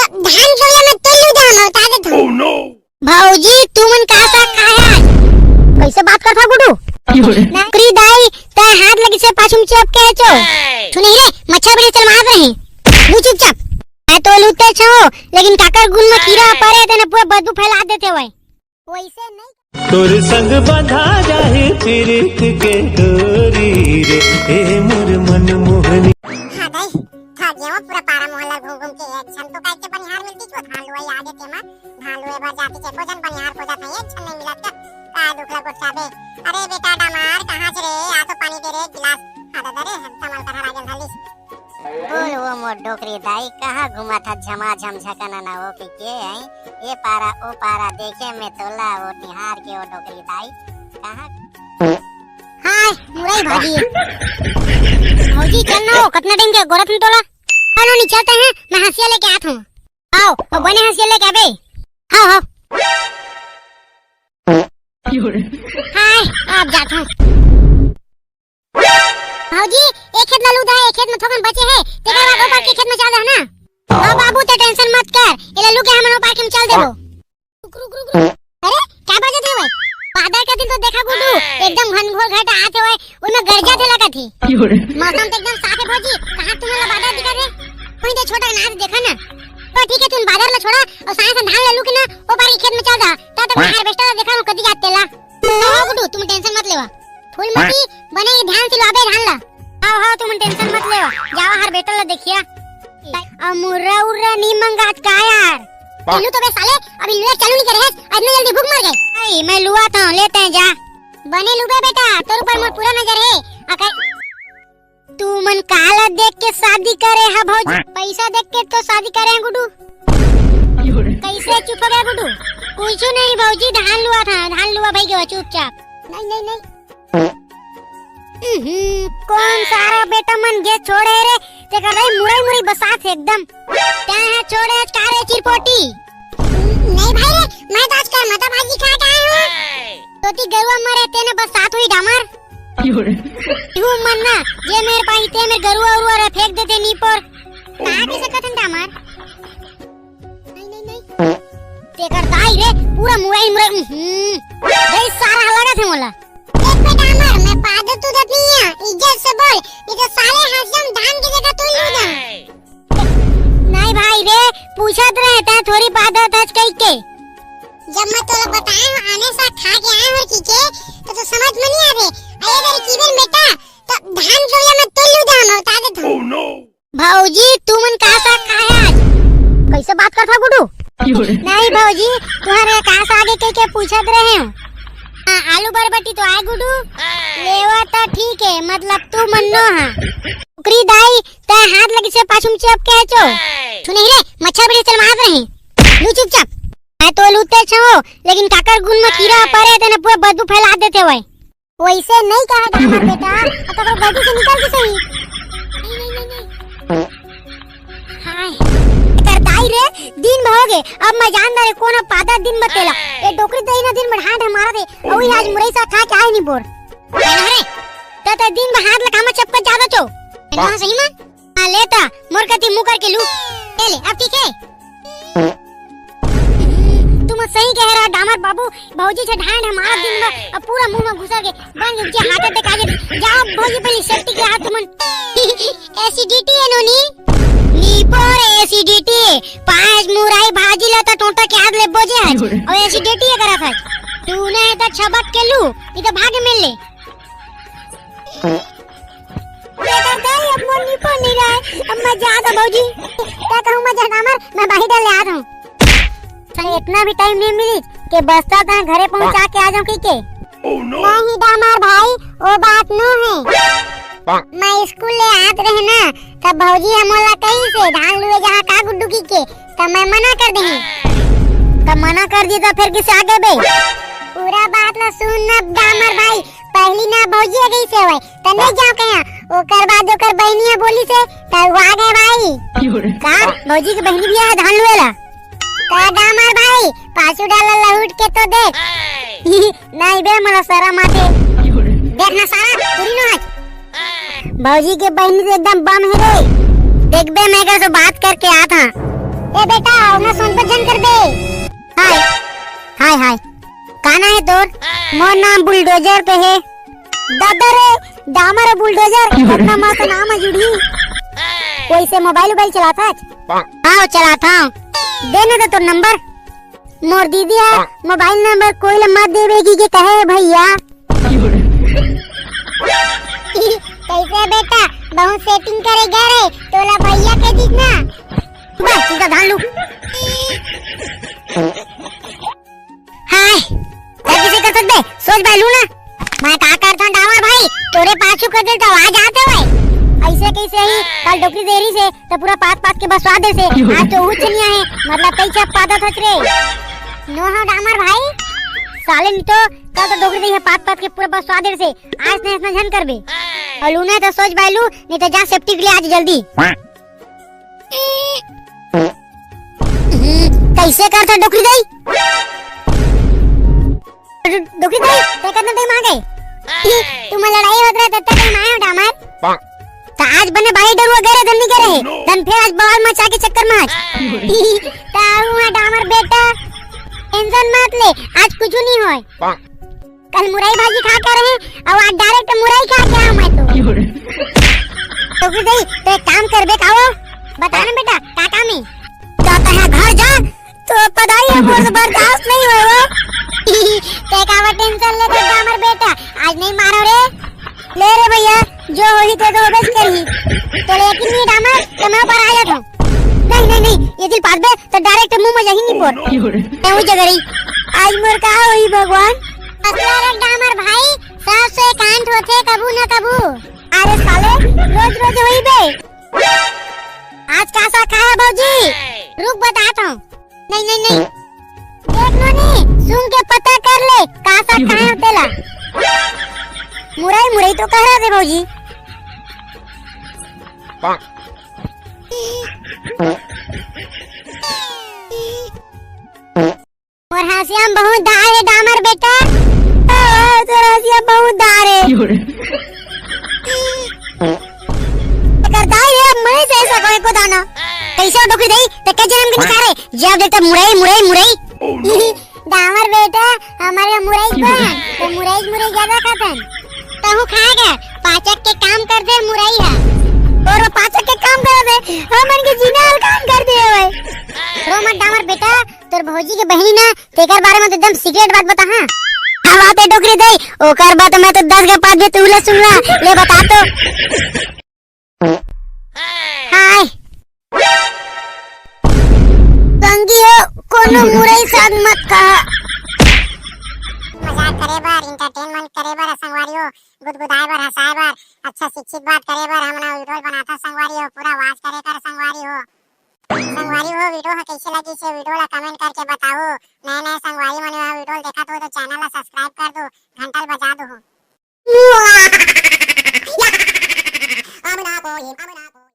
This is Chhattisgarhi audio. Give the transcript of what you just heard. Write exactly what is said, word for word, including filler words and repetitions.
धान के ओला मैं तोल लूं, जा, मैं उतार देता हूँ। भौजी, तुमन का साग खाए आज? कैसे बात करथा गुड्डू? नौकरी दाई, तै हाथ लगी से पाछू में चिपके है चो। सुने रे, मच्छर बड़े चल मार रहे हैं। लू चुपचाप। मैं तो लूते छो, लेकिन काकर गुन में कीड़ा पड़े, तेने पूरा बदबू फैला देते हुए। वैसे नहीं। तोर संग बंधा जाही प्रीत के डोरी रे, ए मोर मन मोहनी। हाँ दाई, थक गया वो पूरा पारा मोहल्ला घूम घूम के। एक झन तो काहे के बनिहार मिलती, जो धान लुआई आगे के मन धान लुए बर जाती, एको झन बनिहार खोजत है, एक झन नहीं मिलत का। का दुख ला गोठियाबे। अरे बेटा डामार, कहाँ से रे? आ तो पानी दे रे एक गिलास। हाँ दादा रे, हम तमल कर हरा गल हलिस। बोल वो मोर डोकरी दाई, कहाँ घूमत हस झमाझम झकना ना वो के के, हैं? ए पारा ओ पारा देखे में तोला वो निहार के वो डोकरी दाई, कहाँ? हाय, मुरई भाजी। भौजी चल ना हो, कितना टाइम के गोरत हूँ तोला। चलो नहीं चलते हैं, मैं हंसिया लेके आत हूँ। आओ, अब बने हंसिया लेके आबे। हाँ, हाँ। हाय, आप जात हूँ। भौजी, एक खेत ला लूद है, एक खेत में थोकन बचे है, तेकर बाद ओ पार के खेत में चल देहा ना। हाँ बाबू, ते टेंशन मत कर, एला लू के हमन ओ पार के में चल देबो। रुक, रुक, रुक, रुक। अरे, का बजत हे भाई? बादर के दिन तो देखा गुड्डू, एकदम घनघोर घटा आत हे, ओमे गरजा थे लगत हे। मौसम तो एकदम साफ है भौजी, कहाँ तुम्हें ला बादर दिखत हे? कोई तो छोटा नाच देखा ना। तो ठीक है, तुम बादर ला छोड़ा और साइंस धान ला लू के ना, ओ पार के खेत में चल जा। ता तक मैं हार्वेस्टर ला देखा हूँ, कदी जात तेला। हाँ गुड्डू, तुम टेंशन मत लेवा। फूलमती, बने ही ध्यान से लुआबे धान ला। हाँ, हाँ, तुम टेंशन मत लेवा। जावा हार्वेस्टर ला देखिया। अउ मुर्रा उर्रा नी मंगात का यार? लू तो बे साले, अभी लुए चालू नहीं करे है, इतना जल्दी भूख मर गए। नहीं, मैं लुआ था, लेते हैं जा। बने लुबे बेटा, तोर ऊपर मोर पूरा नजर है। अगर तू मन काला देख के शादी करे हा भौजी? पैसा देख के तो शादी करे हैं गुड्डू। कैसे चुप हो गया गुड्डू? कुछ नहीं भौजी, धान लुआ था, धान लुआ भाई गया चुपचाप। नहीं, नहीं, नहीं। हम्म, कौन सारा बेटा मन गे छोड़े रे, तेकर रे मुरई मुरई बसात हे एकदम। क्या है छोड़े आज का रे चिरपोटी? नहीं भाई रे, मैं तो आज करमता भाजी खा के आया हूँ। तोती गरुआ मरे तेने बसात हुई डामर। क्यों रे? तू मन ना, जे मेरे पाई ते मेरे गरुआ उरुआ रे फेंक देते नी पर। कहाँ कैसे कथन डामर? नहीं, नहीं, नहीं। तेकर दाई रे, पूरा मुरई, मुरई, हम्म। गई सारा लगा थे मोला। देख बेटा अमर, मैं पादत उदत नहीं है, इज्जत से बोल, नहीं तो साले हंस जाऊं धान की जगह तू ही हो जा। नहीं भाई रे, पूछत रहे तै थोड़ी पादत हस कह के। जब मैं तोला बताया हूँ, आने सा खा के आया हूँ की के, तो, तो समझ में नहीं आ रहे। अरे अगर की बेटा, तो धान के ओला मैं तोल लूं, जा मैं उतार देता हूँ। भौजी, तुमन का साग खाए आज? कैसे बात करथा गुड्डू? नहीं भौजी, तुम्हारे का साग है के, के पूछत रहे हूँ। हाँ, आलू बरबटी तो आए गुड्डू। लेवा तो ठीक है, मतलब तू मन्नो हाँ। ओकरी दाई, तै हाथ लगी से पाछू में चप के चो। सुने रे, मच्छर बड़े चल मारत रही। लू चुपचाप। मैं तो लूते छो, लेकिन काकर गुन में कीड़ा पड़े, तेने पूरा बदबू फैला देते हुए। वैसे नहीं कहा था हमार बेटा, अब तो गलती से निकल के सही। नहीं, नहीं, नहीं, नहीं। हाय, कर दाई रे, दिन भर हो गए, अब मैं जान रे कौन अब पादा दिन बतेला। ये डोकरी दही ना दिन में ढांड हमारा दे, और वही आज मुरई सा खा के आए नहीं बोर। अरे, तो, तो दिन भर हाथ लगा में चप्पल ज्यादा चो। ना सही में? हाँ, ले ता, मोर कति मुंह करके लू। ले ले, अब ठीक है? तुम सही कह रहा डामर बाबू, भौजी से ढांड हमारा दिन में अब पूरा मुंह में घुसा के बन गई, मुझे हार्ट अटैक आ गया। जाओ भौजी पहले सेफ्टी के हाथ तुमन। एसिडिटी है नोनी। नी पर एसिडिटी, पांच मुरई भाजी ला तो टोंटा के हाथ ले बोजे आज। और एसिडिटी है करा था। तूने तो छबक के लू, नहीं तो भाग मिल ले। बेटा दाई, अब मोर निपो नहीं रहा है। अब मैं जात हूँ भौजी। क्या कहूँ मैं जनामर, मैं बाहर डाल ले आ रहा हूँ। सर, इतना भी टाइम नहीं मिली कि बस्ता तक घरे पहुँचा के आ जाऊँ की के? नहीं डामर भाई, वो बात नो है। मैं स्कूल ले आत रहे ना, तब भौजी हमोला कही से धान लुए जहाँ का गुड्डू की के, तब मैं मना कर दे। तब मना कर दी तो फिर किसे आगे बे? पूरा बात ला सुन ना डामर भाई, पहली ना भौजी आ गई से होए, त नहीं जाओ कहाँ। ओकर बाद ओकर बहनिया बोली से, त वो आ गए भाई। का? भौजी की बहनी भी है धान लुएला? त डामर भाई, पाछू डाला लहुट के तो देख। नहीं बे, मोला शरम आते। देख ना सारा, पूरी ना आज। भौजी के बहनी तो एकदम बम है रे। देख बे, मैं एकर से बात करके आत हूँ। ए बेटा, ओमा सोन पर झन करबे। हाय, हाय, हाय। का नाम हे तोर? मोर नाम बुलडोजर के हे। दादा रे, डामर अउ बुलडोजर, अतना मस्त नाम हे जुड़ी। कोई से मोबाइल उबाइल चलाथस? हाँ, चलाथंव। दे ना तो तोर नंबर। मोर दीदी ह मोबाइल नंबर कोई ला मत देबे कहिके कहे हे भैया। कइसे बेटा, बहुत सेटिंग करे गे रहे, तोला भैया कह दीस ना। बस, सीधा धान लू। हाय, तैं कइसे करथस बे? सोच बायलू ना। मैं का करथंव डामर भाई, तोरे पाछू कर देथंव, आ जात हवय। अइसे कइसे ही, काल डोकरी दे रहिसे, त पूरा पात पात के बसवा देसे। आज तो उच नइ आहे, मतलब तैं चप पादत हस रे। नो हो डामर भाई, साले नइ तो, काल तो डोकरी दे हे पात पात के पूरा बसवा देसे। आज तैं अइसना झन करबे। अउ लू ना त सोच बायलू, नइ त जा सेफ्टी के लिए आज जल्दी। हम्म, कइसे करथस डोकरी दई? डोकरी दई, तैं कतना टाइम आ गे? तुमन लड़ाई होत रहे, ततना टाइम आए हो डामर। त आज बने भाई डरुआ गे रहे, धन नइ गे रहे। धन फेर आज बवाल मचा के चक्कर में आज। त हुआ डामर बेटा, टेंशन मत ले, आज कुछ नइ होय। काल मुरई भाजी खा के रहे, अउ आज डायरेक्ट मुरई खा के आए हंव मैं तो। डोकरी दई, त एक काम करबे का वो? बता ना बेटा, का काम हे? त तैं घर जा, तोर पदाई ह मोर से बर्दाश्त नइ होय वो। तैं काबर टेंशन लेथस डामर बेटा, आज नइ मारंव रे। ले रे भैया, जो होही तैं तो होबेच करही। तोला यकीन नइ हे डामर, त मैं ऊपर आ जाथंव। नहीं, नहीं, नहीं, ये दिल पादबे, त डायरेक्ट मुंह में जाही नइ पोर। मैं उही जगह रही। आज मोर का होही भगवान? असला रे डामर भाई, सब से एकांत होथे कभू न कभू। अरे साले, रोज रोज होही बे। आज का साग खाए हस भौजी? रुक बताथंव। नहीं, नहीं, नहीं। देख नोनी, सुन के पता कर ले, का साग खाए हस तेला। मुरई, मुरई तो कहे रहे भौजी। मोर हँसिया म बहुत धार हे डामर बेटा। ओ, तोर हँसिया म बहुत धार हे। एकर दाई हे, अब मैं से ऐसा कोई को दाना। कइसे हो डोकरी दई? तैं के जनम के निकारे? जब देख तब मुरई, मुरई, मुरई। डामर बेटा, हमर मुरई बन, त मुरई, मुरई ज्यादा खाथन। तहूँ खा गे, पाचक के काम कर दे मुरई ह। अउ वो पाचक के काम कर दे, हमन के जीना हलकान कर दे भाई। रो मत डामर बेटा, तोर भौजी के बहिनी ना, तेकर बारे में तो एकदम सीक्रेट बात बता, हाँ? का बात हे डोकरी दई? ओकर बात मैं तो दस के पाँच भी तू ले सुन ला, ले बता तो। हाय। संगी हो, कोनो मुरई साग मत कहा। मजाक करे बर, एंटरटेनमेंट करे बर, संगवारी हो, गुदगुदाए बर, हंसाए बर, अच्छा शिक्षित बात करे बर हमन वीडियो बनाथन संगवारी हो, पूरा वॉच करे कर संगवारी हो। संगवारी हो, वीडियो ह कइसे लगिस हे, वीडियो ला कमेंट करके बताओ। नए नए संगवारी मन ह वीडियो देखत हो तो चैनल ला